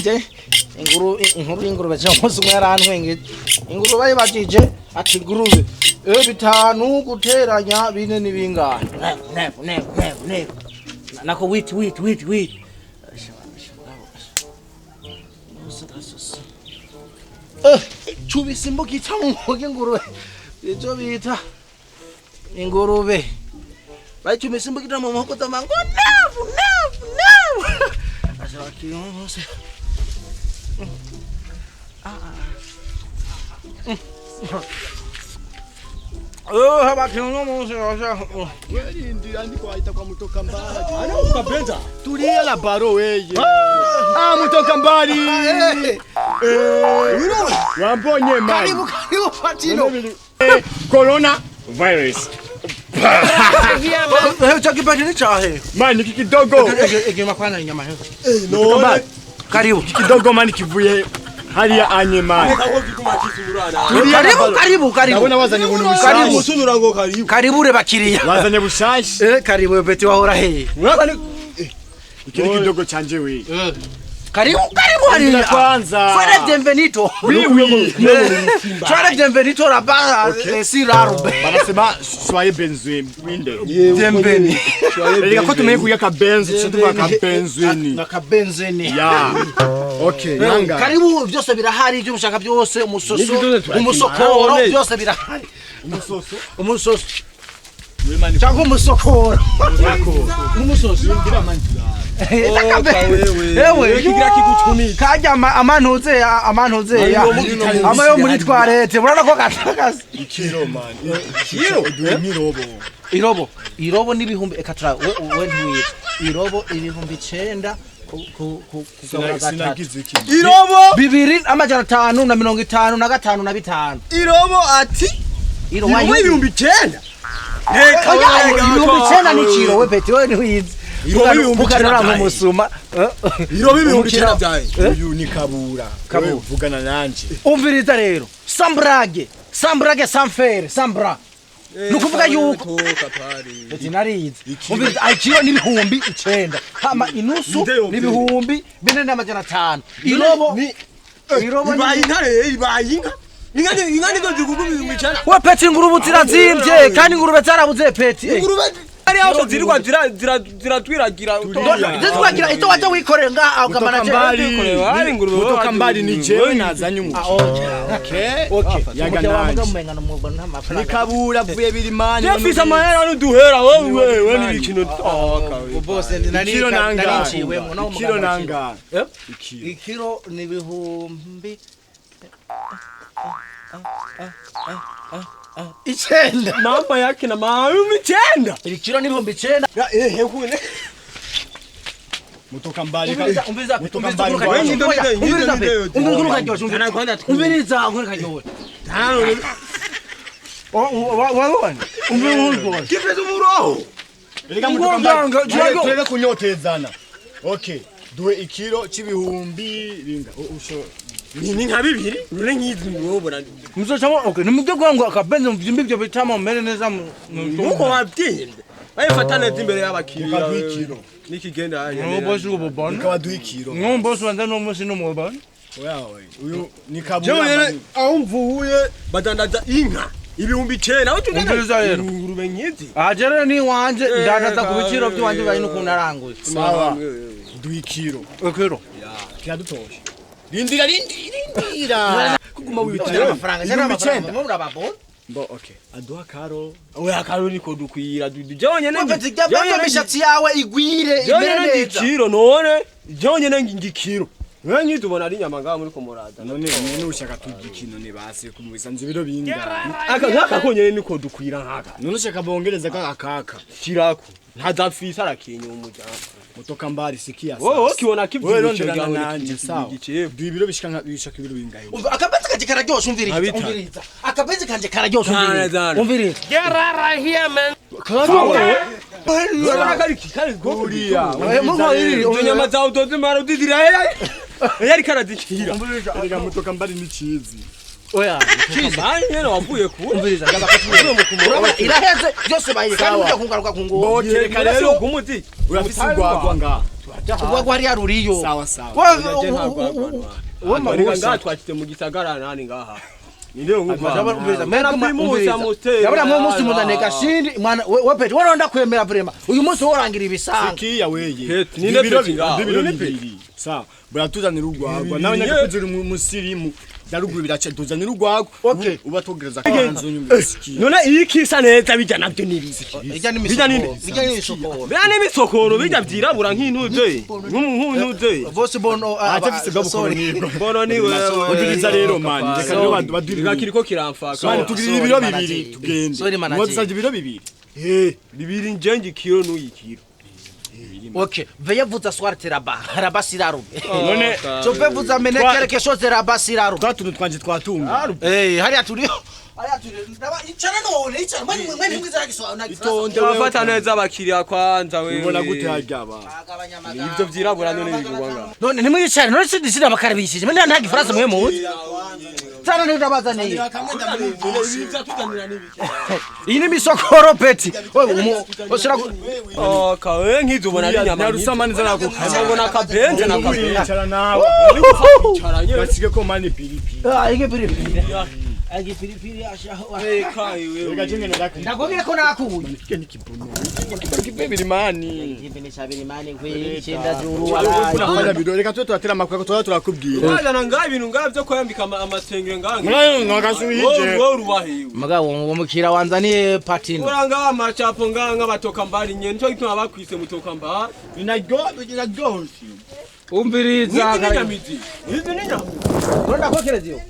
Je inguru, inkuru y'ingurube je umunsi umwe yarantwengeje. Ingurube ayibajije ati: "Ingurube, bitanu guteranya bine ni bingahe?" Neuf, neuf, neuf, neuf, nako huit, huit, huit, huit. Cubisa imbugita mu muhogo ingurube, ivyo bita ingurube bayicumise imbugita mu muhogo zama ngo neuf, neuf, neuf. Aca bakiri bose. Abakiriya uno munsi bashaka Werindira ndiko waita kwa mutoka mbali. Ana ukabenza. Tulia la baro weye. Ah, mutoka mbali. Wambonye man. Karibu, karibu, Patino. Corona virus. Ico kipati ni cahe? Man, iki kidogo. Igima kwana inyama he. Mutoka mbali. Karibu. Kidogo man kivuye hariya anye man. Tulia la Karibu, baro. karibu, karibu. Ndabona wazanye ubuntu Karibu. bushasha. Musunura ngo karibu. Karibu re bakiriya. Wazanye bushasha. Karibu beti, wahora he? Iki ni kidogo canje we. Karibu, karibu hariya. Kwanza. Soyez bienvenido. Oui, oui. Soyez bienvenido là-bas, si rarube. Banasema soyez benzwe winde. Bienveni. Reka ko tumenye kuya kabenzi, tuce tuvuga kabenzweni. Nakabenzeni. Ya. Okay, nanga. Karibu, byose birahari, ibyo ushaka byose, umusoso, N'ibyo byose turakina. umusokoro, None. byose birahari. Umusoso. Umusoso Wemani. cyangwa umusokoro. Umusoso. Ewe, kigira kigutumika. Kajya amantuze amantuze ya ama yo muri toilette, urabona ko gatakaze. Ikiro man. Ikiro. Duhe mirobo. Irobo, irobo n'ibihumbi, eka tura we we ntiwitwa irobo, 9000 ku kugabura gatatu. Sinagize iki. Irobo. 2555 na bitanu. Irobo ati Irobo irobo 9000. Reka. Oya, 9000 ni kiro, we peti, we ntiwize. Irobo 9000 Bukanura byaye. nk'umusuma. Irobo 9000 byaye. Uyu ni Kabura. Kabura. Wewe vugana nanje. Umviriza rero, sambrage sambrage samfere sambra, ni ukuvuga yuko Ati narize. Umviriza, ikiro n'ibihumbi 9, hama inusu n'ibihumbi 4,500. Irobo, irobo ni Ibaye inka rero, ibaye inka. Inka ni inka, nizo zigurwa 9000. We peti, ingurube zirazimvye kandi ingurube zarabuze, peti. Ingurube ari aho zirirwa ziratwiragira. Zitwagira icyo wajya wikorera ngaha ukamara. Mutoka mbali. Hari ingurube. Mutoka mbali ni jewe nazanye umukino. Okay. Okay. Yaga nanje. Ni Kabura avuye birimani. Jefise amahera n'uduhera wowe wewe n'ibikino. Bose Ikiro nanga. nariciwemo naho. Ikiro nanga. Eh? Ikiro. Ikiro ni ibihumbi 9. Mama yake na mama 9000. Ikiro ni 9000. Ehe kune. Mutoka mbali. Umviriza, umviriza, Mutoka umviriza. mbali. Inkuru karyoshye. Umviriza, umviriza, umviriza inkuru karyoshye, umviriza. Umviriza inkuru karyoshye. Wabonye? Umviriza inkuru karyoshye. Kifeze umuroho. Reka mutoka mbali. Ngo- ngo- Turebe kunyotezana. Okay. Duhe ikiro c'ibihumbi binga. Usho. Ni nka bibiri. Rure nkizi murobora. Muzocamo okay, nimubyo kugira ngo akabenzi muvyimbe ivyo bitama mumere neza Nuko wabyimbe. Bayifata neza imbere y'abakiriya. Reka duhe ikiro. Nikigenda hariya. No bosi ububona. Reka baduhe ikiro. No bosi wanza no musi no mubona. Oya oya. Uyu ni Kabura. Jewe nyene mani. aho mvuye badandaza inka 9000, aho tugenda Umviriza rero. ingurube nkizi. Aha rero ni iwanje, ndandaza ku biciro by'iwanje bibaye n'ukuntu aranguye. Sawa. Duhe ikiro. Ikiro. Kiradutosha. Rindira, rindira, rindira. Kuguma Ujana amafaranga, jana Ibihumbi amafaranga, icenda. murababona. Bo okay. Aduha karo. Oya, karo niko dukwira dudu. Jewe nyene Wumva ijya imishatsi yawe igwire jewe imere nyene neza. ngikiro none. Jewe nyene ngikiro. Wewe nkizi ubona ari inyama ngaha muri komorada. None none ushaka turya ikino ne basi kumubisa nzu ibiro binga. Aka nkaka konyene niko dukwira nkaka. None ushaka bongereza ka akaka. Shirako. Ntazafisa arakinya umuryango. Mutoka mbali sikia sasa. Wowe ukibona Wewe kivyibushe ronderana nanje sawa. Igice. Duhe ibiro bishika nka bishaka ibiro bingahe? Umva akabenzi kanje kararyoshe, umviriza. Abita. Umviriza. Akabenzi kanje kararyoshe, Zana, umviriza. zana. Umviriza. Urabona kari kari Uriya. Izo nyama zawe uzozimara uzizira yari karazikira. Erega mutoka mbali ni chizi. Oya. Mbari nyene wavuye ku. Umviriza ndabakatiye. Urabona iraheze byose bayiye kandi Sawa. ujya kungaruka ku ngoma. Boke reka rero Gumuzi. urafise urwagwa ngaha. Urwagwa hariya ruriyo. Sawa sawa. Wowe Ngaha mabusa. twashitse mu gisagara nani ngaha. Ninde ngumva. Umviriza ndabona mwe umunsi muzane gashindi mwana we peti wowe ndakwemera vrema uyu munsi worangira ibisanga. Sikia weye. Peti, ninde Ibiro peti ngaha? Ibiro Uyu ni peti? bibiri. Sawa. Buratuzanira urwagwa. Nawe nyakuzira umusirimu. Daruguru biraca tuzanira urwagwa. Okay. Uba tugereza kanzu nyuma. Sikia. None iyi kisa neza bijya nabyo nibizi. Ijya Bijya n'imisokoro. nini? Bijya n'imisokoro. Bijya n'imisokoro bijya byirabura nk'intuze. Nk'intuze. Vose bono Atafise bwa nibwo. Bono ni wewe. Umviriza rero man. Reka rero badurira. Kiriko kiramfaka. Mani tugirira ibiro bibiri tugende. Sorry, manager. Mwadusabye ibiro bibiri. Bibiri njenje ikiro n'uyikiro. Ok, veuillez vous asseoir là-bas. Là-bas siraru. None Je peux vous amener quelque chose là-bas siraru. twa tuntu twanje twatunga. Eh, hariya turi. Hariya turi. Ndaba icara none, icara. Mwe mwe mwiza giswa na Itonde Turafata neza abakiriya kwanza wewe. Ubona gute harya ba. Ibyo byirabura none bigurwa ngaha. None ntimwicare, none si disida bakaribishije. Mwe nta gifaransa mwe muzi. Tsana ndabazaniye. Iyi ni misokoro peti. Wewe umu osira Oh, kawe nkizi ubona ari inyama. Nyarusama neza nako. Mbona akabenje na kabenje. Icara nawe. Icara nyene. Basige ko mani piripiri. Ah, ige piripiri. Ige piripiri ashaho. Reka iwe. Reka jenge ndakwi. Ndakubwira ko nakuye. Nifike nikibono. Kipe birimani. Ibi ni sabiri mani kwe icyenda zuru walayi. Unafanya video reka tuwe turatera amakuru tuba turakubwira. Wazana ngaha ibintu ngaha byo kwambika amasengere ngaha. Mwana nakasubije. Wowe urubahiwe. Mugabo uwo mukira wanzaniye patino. Ura ngaha amacapo ngaha nk'abatoka mbari nyene nico gituma bakwise mutoka mbari. Inaryo inaryo. Umviriza. Izi ni nyamizi. Izi ni nyamizi. Uronda kokereza iyo.